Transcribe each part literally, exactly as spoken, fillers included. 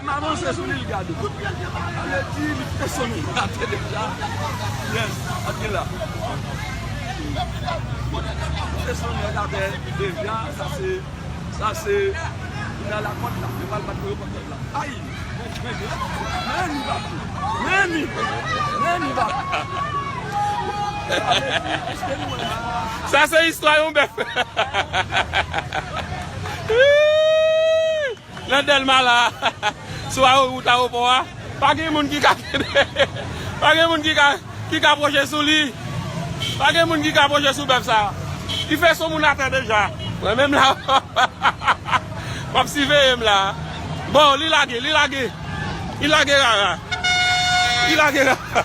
M avanse sou li, l gade. Sa vle di, li te sonnen atè deja. Yes, ap gen la. Li te sonnen atè deja, sa se, sa se, li nan lakòt la, li pral bat pou yo kòt la. Ay! Men li, men li, men li, men li, men li, men li. Sa se istwa yon bèf. Nan Dèlma la, sou awo-, wout awopò a, pa gen moun ki ka, pa gen moun ki ka, ki ka pwoche sou li. Pa gen moun ki ka pwoche sou bèf sa. Li fè son moun atè deja. Mwen menm la, m ap siveye m la. Bon, li lage, li lage. Li lage rara. Li lage rara.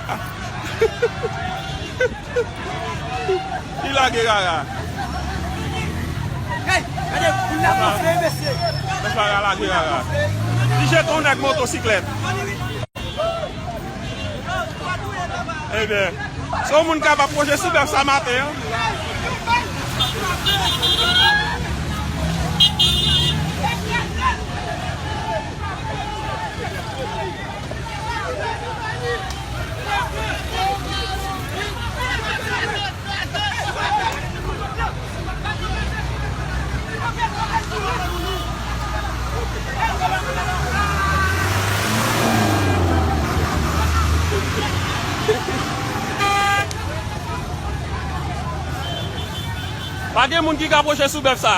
Li lage rara. Hey, gade, moun la gonfle, mesye. Mesye a lage rara. Li jete yon nèg motosiklèt. Ebyen, se yon moun k ap pwoche sou bèf sa maten an. Pa gen moun ki ka pwoche sou bèf sa.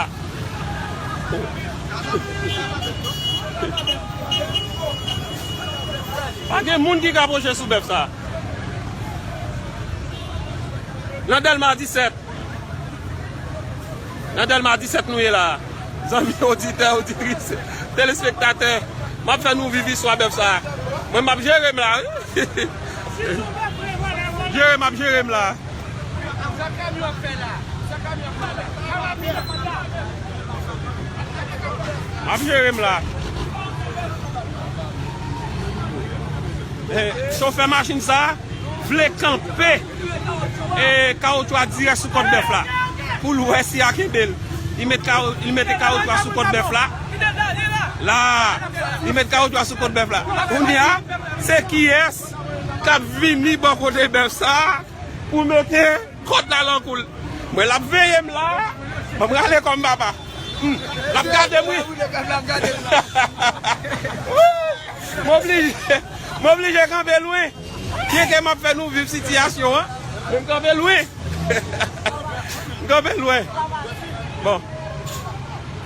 Pa gen moun ki ka pwoche sou bèf sa. Nan Dèlma disèt. Nan Dèlma disèt nou ye la. Zanmi oditè, oditris, telespektatè, m ap fè nou viv istwa bèf sa. Mwen, m ap jere m la, wi. Jere, m ap jere m la. M ap jere m la. Eh, chofè machin sa vle kanpe, eh, kawotchou a dirèk sou kòt bèf la. Pou l wè si a kenbe l. Li met kawo-, li mete kawotchou a sou kòt bèf la. La, li met kawotchou a sou kòt bèf la. Kounye a, se kiyès k ap vini bò kote bèf sa pou mete kòd la nan kou l. Mwen, l ap veye m la. Ban m rale kò m, papa. Hmm. L ap gade m, wi. M oblije, m oblije kanpe lwen. Byenke m ap fè nou viv sitiyasyon an, men m kanpe lwen. M kanpe lwen. Bon.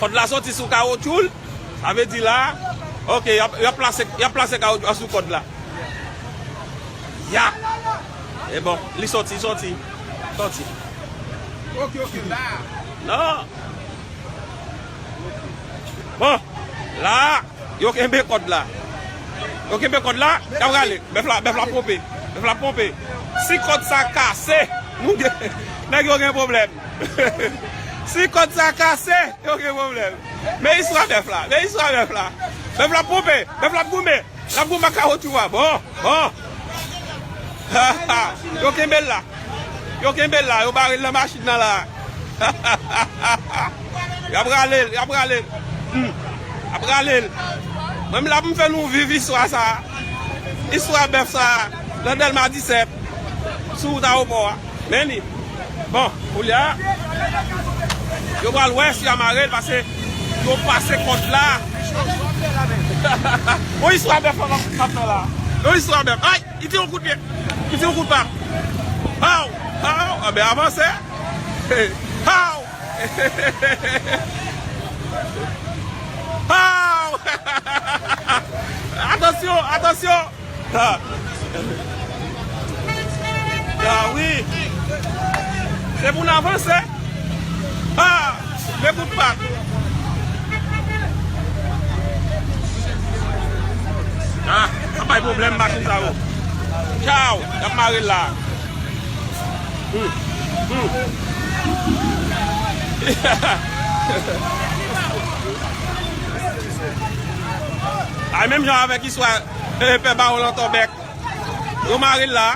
Kòd la soti sou kawotchou l. Sa vle di la, ok, y ap, y ap plase, y ap plase kawotchou a sou kòd la. Ya! E bon, li soti, soti. Soti. Ok, ok, la. Non. Bon, la, yo kenbe kòd la. Yo kenbe kòd la, y ap rale. Bèf la, bèf la ponpe. Bèf la ponpe. Si kòd sa kase, nou gen, nèg yo gen pwoblèm. Si kòd sa kase, yo gen pwoblèm. Men istwa bèf la, men istwa bèf la. Bèf la ponpe, bèf la goumen. L ap goumen ak kawotchou a. Bon, bon. Yo kenbe l la. Yo kenbe l la, yo bare l nan machin nan la. Y ap rale l, y ap rale l. Hmm. Y ap rale l. Mwen menm la pou m fè nou viv istwa sa. Istwa bèf sa. Nan Dèlma disèt. Sou wout awopò a. Men li. Bon, koulye a, yo pral wè si y a mare l, paske yo pase kòd la. Yon istwa bèf an ap fè la. Yon istwa bèf. Ay, li tire yon kout pye. Li tire yon kout pa. Haw! Haw! Anben, avanse. Haw! Haw! Atansyon, atansyon! Ha! Ah wi! Se pou n avanse! Ha! Men kout pa! Ah! Ap bay pwoblèm machin sa yo! Tchaw! Y ap mare l la! Hmm. Hmm. Ay, menm jan avèk istwa, eh, pè Bawon Lantò Bèk. Yo mare l la.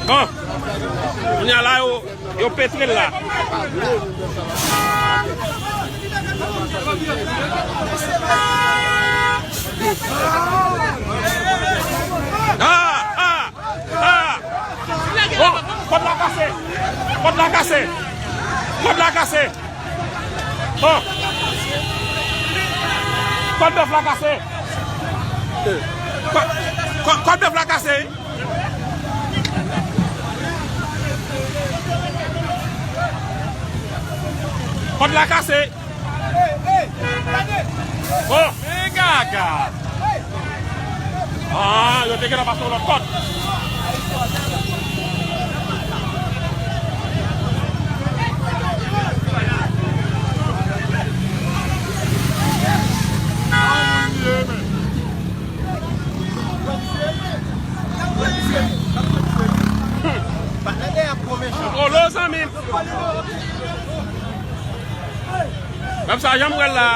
Bon. Kounye a la, yo, yo petre l la. Kòd la kase! Kòd la kase! Bon! Kòd bèf la kase! Kò-, kò-, kòd bèf la kase! Kòd la kase! Bon! Men gaga! Ah, yo te gentan pase yon lòt kòd. Olo, zanmi m. Menm sa, jan m wè l la.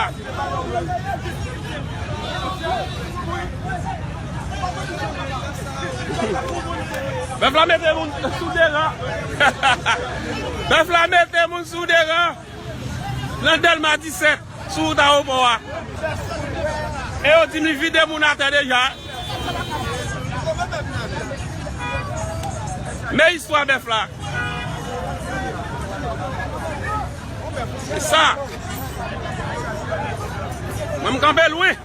Bèf la mete moun sou de ran. Bèf la mete moun sou de ran. Nan Dèlma disèt, sou wout ayewopò a. E yo di m li vide moun atè deja. Men istwa bèf la. Se sa. Mwen, m kanpe lwen.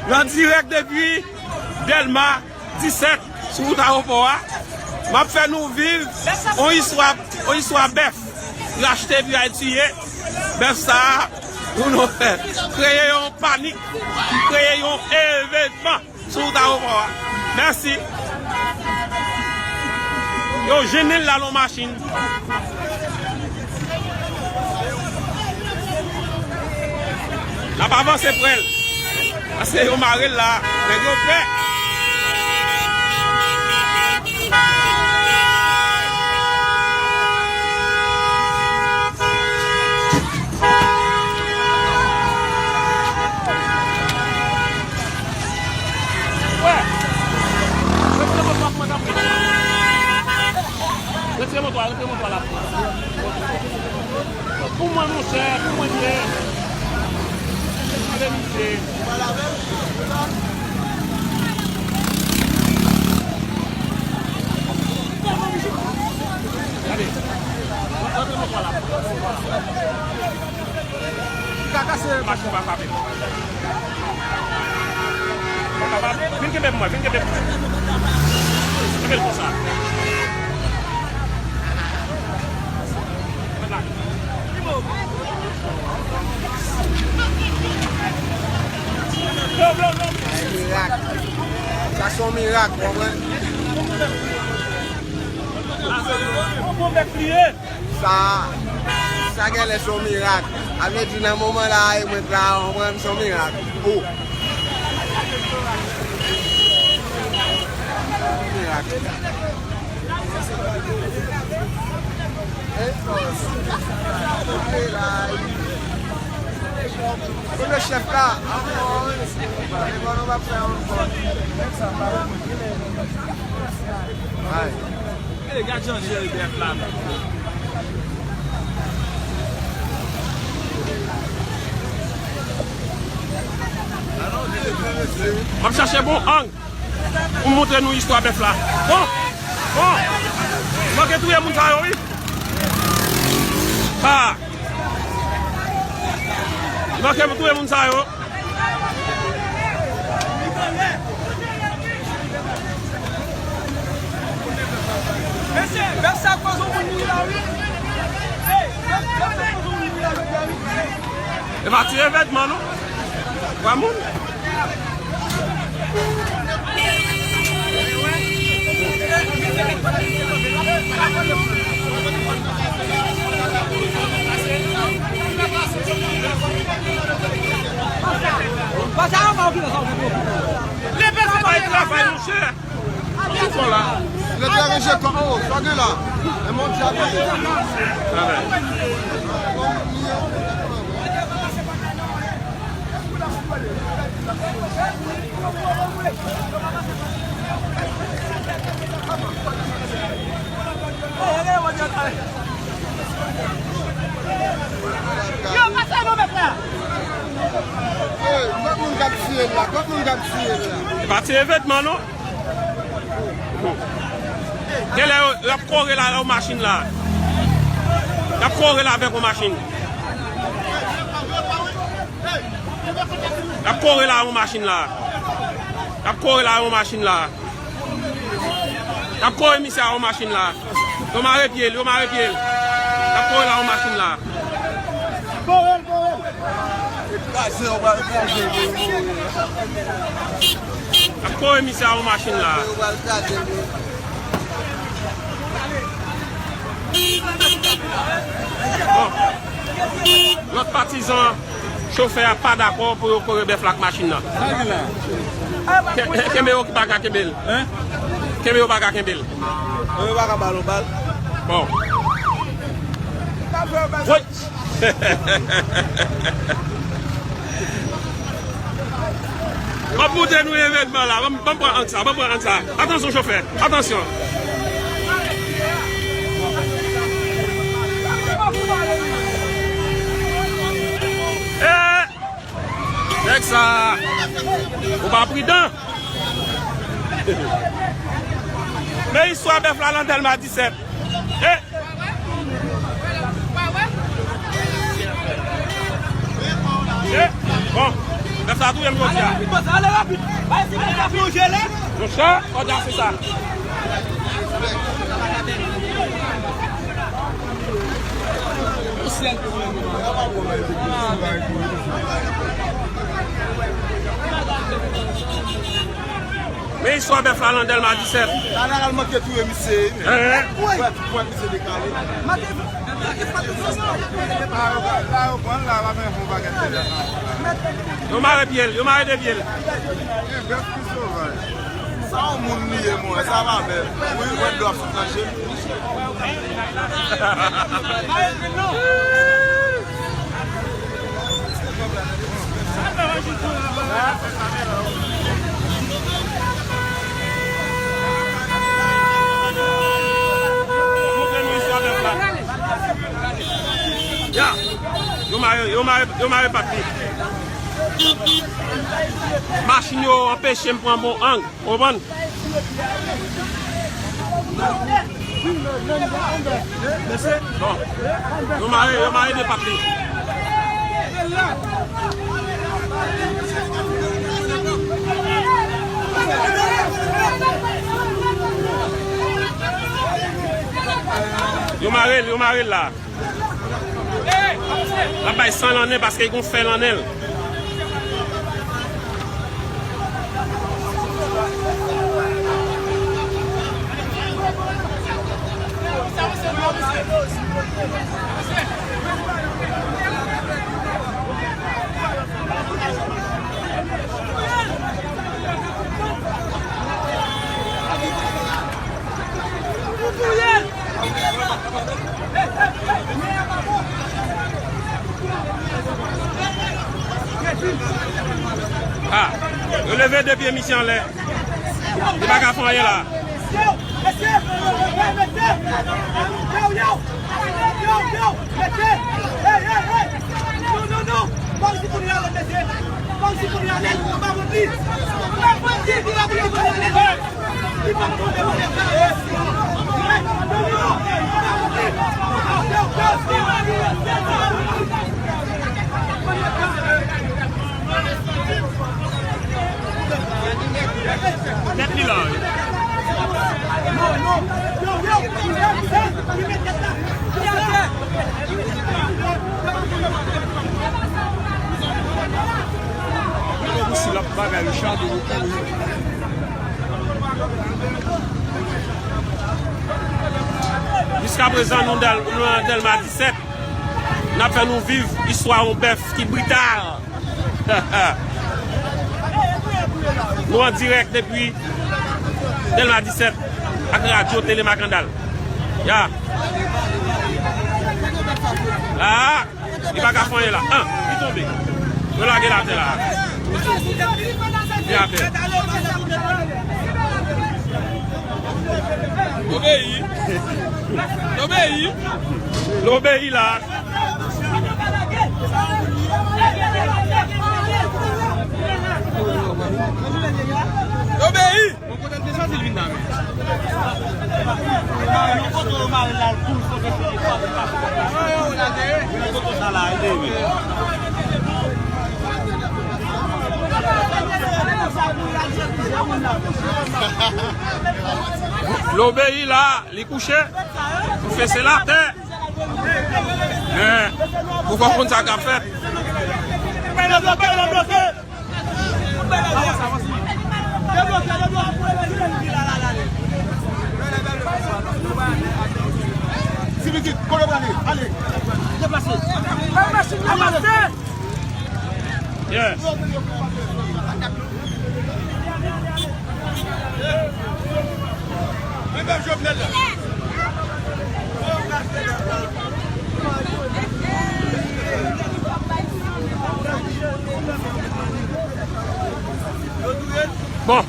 Nan dirèk depi Dèlma disèt, sou wout ayewopò a, m ap fè nou viv yon istwa, yon istwa bèf. Rachte epi al tiye. Bèf sa a, pou nou fè, kreye yon panik, kreye yon evènman sou wout ayewopò a. Mèsi. Yo jennen l la nan machin. N ap avanse pre l. Paske yo mare l la. Nèg yo pè. Wè. Retire moto a, kòmandan. Retire moto a, retire moto a la. Pou mwen, monchè, pou mwen, monchè. Gade misye. Gade. Retire moto a la. Li ka kase machin pa frape. Vin kenbe pou mwen, vin kenbe pou mwen. Kenbe l konsa. Vin la. Blow, blow, blow. Mirak. Sa se yon mirak, w konprann? Yon bon bèf li ye. Sa, sa genlè se yon mirak. A vle di nan moman la a, e mwen t la, w konprann, se yon mirak. O. Mirak. Kote chèf la? Ankò, wi. E bon, nou va fè ankò. Ay. E, gad jan jere bèf la, men. M ap chache bon ang pou m montre nou istwa bèf la. Bon! Bon! Li manke touye moun sa yo, wi! Ha! Li manke touye moun sa yo. Mesye, bèf sa koz yon moun mouri la, wi. Hey, bèf, bèf sa koz yon moun mouri la, jodi a, wi. E pa ti evènman, non. Twa moun. Pase anba, ou ki sa ou fè pwoblèm. Lepe sa pa travay, monchè. Ki fò la? Lè te ranje kò, o, sa gen la. E mon dyabi. Yo, pase non, mèt la. Hey, Kot moun k ap tiye l la? Kot moun k ap tiye l la? E pa ti evenman non. Genlè yo, y ap kore la yon machin la. Y ap kore la avèk yon machin. Y ap kore la yon machin la. Y ap kore la yon machin la. Y ap kore misye a yon machin la. Yo mare pye l, yo mare pye l. Y ap kore la yon machin la. Kore l, kore l. Kraze, yo pral kraze l. Y ap kore misye a yon machin la. Yo pral kraze l. Bon. Lòt patizan chofè a pa dakò pou yo kore bèf la ak machin nan. Sa gen la? Ke- Kenbe yo ki pa ka kenbe l. Hein? Kenbe yo pa ka kenbe l. Yo pa ka ba l yon bal. Bon. Woy! M ap montre nou evènman la. Ban m, ban m pran ang sa, ban m pran ang sa. Atansyon, chofè. Atansyon. Eh! Nèg sa, ou pa pridan. Men istwa bèf la nan Dèlma disèt. Eh! Eh, bon, bèf sa touye m jodi a. Ale rapid, ale rapid. Bay si bèf la plonje la. Monchè, kòdya se sa. Men istwa bèf la nan Dèlma disèt. Dada al manke touye misye. Hein? Pwèt, pwèt misye dekale. Manke, manke fwa touye misye. La yo, la yo pran, la yo pa menm fè yon bagay de la. Yo mare pye l, yo mare de pye l. Bèf ki sovaj. Sa yon moun li ye, mwen, sa pa bèl. Wi, wè dlo ap sot nan je l. Ya, yo mare, yo mare, yo mare pat li. Machin yo anpeche m pran bon ang. Ou konprann? Bon. Yo mare, yo mare de pat li. Yo mare l, yo mare l la. L ap bay san nan nen paske l gon fè nan nen l. Ah, yo leve de pye misye anlè. Li pa ka fè anyen la. Mesye, mesye, mesye, mesye. Yo, yo, yo, yo, mesye. Hey, hey, hey. Non, non, non. Pa osi pou li ale, mesye. Pa osi pou li ale. Ou pa konn li. Ou pa konn li, ou pa konn li. Tèt li la, wi. Gade pou si l ap bagay, Richard, ou kouri. Jiskaprezan, nou Dèl-, nou nan Dèlma disèt. N ap fè nou viv istwa yon bèf ki brital. Nou an dirèk depi Dèlma disèt ak Radyo Tele Makandal. Ya. La. Li pa ka fè anyen la. An, li tonbe. Yo lage l atè la. Li atè. Obeyi. Obeyi. L obeyi la. Yon kote l te soti, l vin la menm. Yon kote yo mare l la, l kouri, kote l te soti, l pa kouri. Yon kote sa la, l te vin. Lobeyi la, li kouche, pou fese l atè. Men, pou fò konn sa k ap fèt. Ti pitit, kote w prale? Ale. Deplase. Al masin, deplase. Yes. Men bèf Jovenel la. Bon,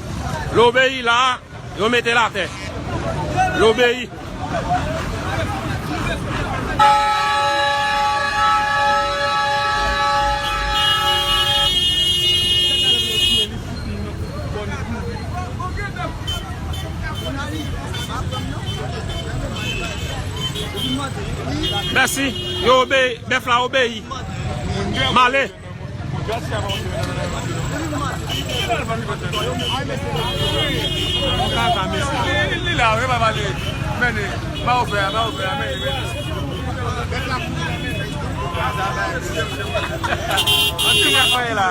Lobeyi la, yo mete l atè. Lobeyi. Mèsi. Yo obeyi. Bèf la obeyi. M ale. Li la, wi, pa pale. Mennen. Ba ou fè a, ba ou fè a, mennen, mennen. Ann di mwen kòye la.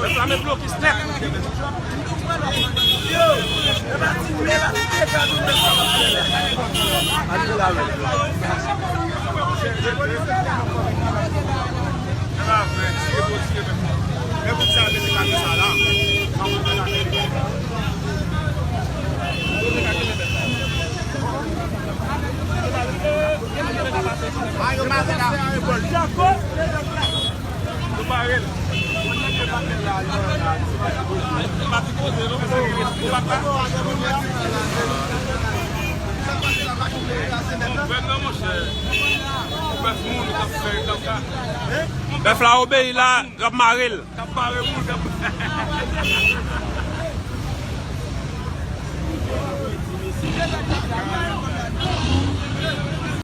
Reklame blokis nèt. Bèf la obeyi la, y ap mare l.